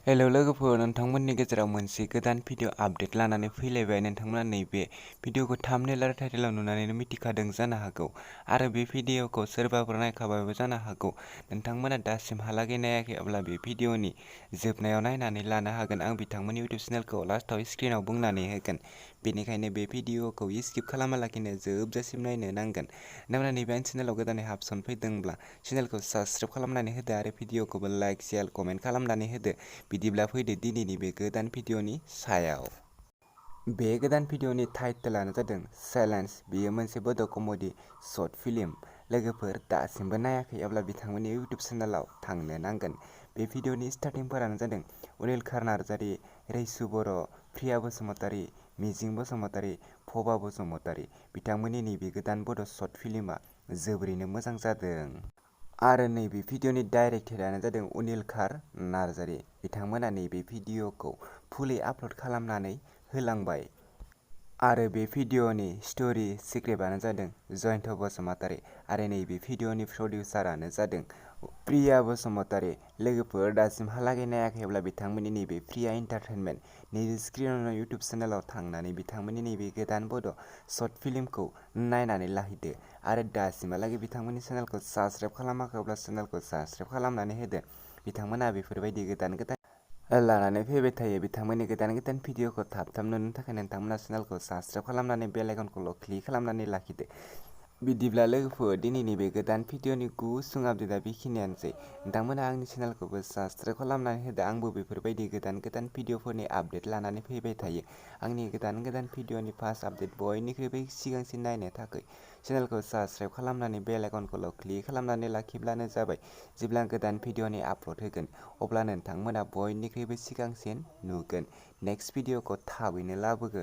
Hello लोगोफोर, नोंथांमोननि गेजेराव मोनसे गोदान भिडिअ आपडेट लानानै फैलायबाय। नोंथांमोना नैबे भिडिअखौ थाम्बनेल आरो टाइटेलाव नुनानैनो मिथिखादों जानो हागौ आरो बे भिडिअखौ सोरबाफोर नायखाबायबो जानो हागौ। नोंथांमोना दासिमहालागै नायाखैब्ला बे भिडिअनि जोबनायाव नायनानै लानो हागोन। आं बिथांमोननि इउटिउब चेनेलखौ लास्टआव स्क्रिनाव बुंनानै होगोन, बेनिखायनो बे भिडिअखौ स्किप खालामालाखिनो जोबजासिम नायनो नांगोन। नोंथांमोना नैबे आंनि चेनेलाव गोदानै हाबसन फैदोंब्ला चेनेलखौ साबस्क्राइब खालामनानै होदो आरो भिडिअखौबो लाइक, शेयार, कमेन्ट खालामनानै होदो। बिदिब्ला फैदो दिनैनि बे गोदान भिडिअनि सायाव। बे गोदान भिडिअनि टाइटेलानो जादों सेलेन्च। बेयो मोनसे बड' कमेडि शर्ट फिल्म। लोगोफोर, दासिमबो नायाखैब्ला बिथांमोननि इउटिउब चेनेलाव थांनो नांगोन। बे भिडिअनि स्टार्टिंफोरानो जादों अनिलखार नार्जारि, रैसु बर', प्रिया बसुमतारी, मिजिं बसुमतारी, भबा बसुमतारी। बिथांमोननि नैबे गोदान बड' शर्ट फिल्मआ जोबोरैनो मोजां जादों। आरो नैबे भिडिअनि डाइरेक्टरानो जादों अनिलखार नार्जारि। बिथांमोना नैबे भिडिअखौ फुलि आपल'ड खालामनानै होलांबाय। आरो बे भिडिअनि स्ट'रि स्क्रिप्टआनो जादों जयन्त बसुमतारी आरो नैबे भिडिअनि प्रडिउसारानो जादों प्रिया बसुमतारी। लोगोफोर, दासिमहालागै नायाखैब्ला बिथांमोननि नैबे प्रिया एन्टारटेनमेन्ट नैबे स्क्रिनाव इउटिउब चेनेलाव थांनानै बिथांमोननि नैबे गोदान बड' शर्ट फिल्मखौ नायनानै लाहैदो आरो दासिमहालागै बिथांमोननि चेनेलखौ साबस्क्राइब खालामाखैब्ला चेनेलखौ साबस्क्राइब खालामनानै होदो। बिथांमोना बेफोरबायदि गोदान गोदान लानानै फैबाय थायो। बिथांमोननि गोदान गोदान भिडिअखौ थाब थाब नुनो थाखाय नोंथांमोना चेनेलखौ साबस्क्राइब खालामनानै बेल आइकनखौल' क्लिक खालामनानै लाखिदो। बिदिब्ला लोगोफोर, दिनैनि बे गोदान भिडिअनि गुसुं आपडेटआ बेखिनियानोसै। नोंथांमोना आंनि चेनेलखौबो साबस्क्राइब खालामनानै होदो। आंबो बेफोरबायदि गोदान गोदान भिडिअफोरनि आपडेट लानानै फैबाय थायो। आंनि गोदान गोदान भिडिअनि फार्स्ट आपडेट बयनिख्रुइबो सिगांसिन नायनो थाखाय चेनेलखौ साबस्क्राइब खालामनानै बेल आइकनखौल' क्लिक खालामनानै लाखिब्लानो जाबाय। जेब्ला गोदान भिडिअनि आपल'ड होगोन अब्ला नोंथांमोना बयनिख्रुइबो सिगांसिन नुगोन। नेक्स्ट भिडिअखौ थाबैनो लाबोगोन।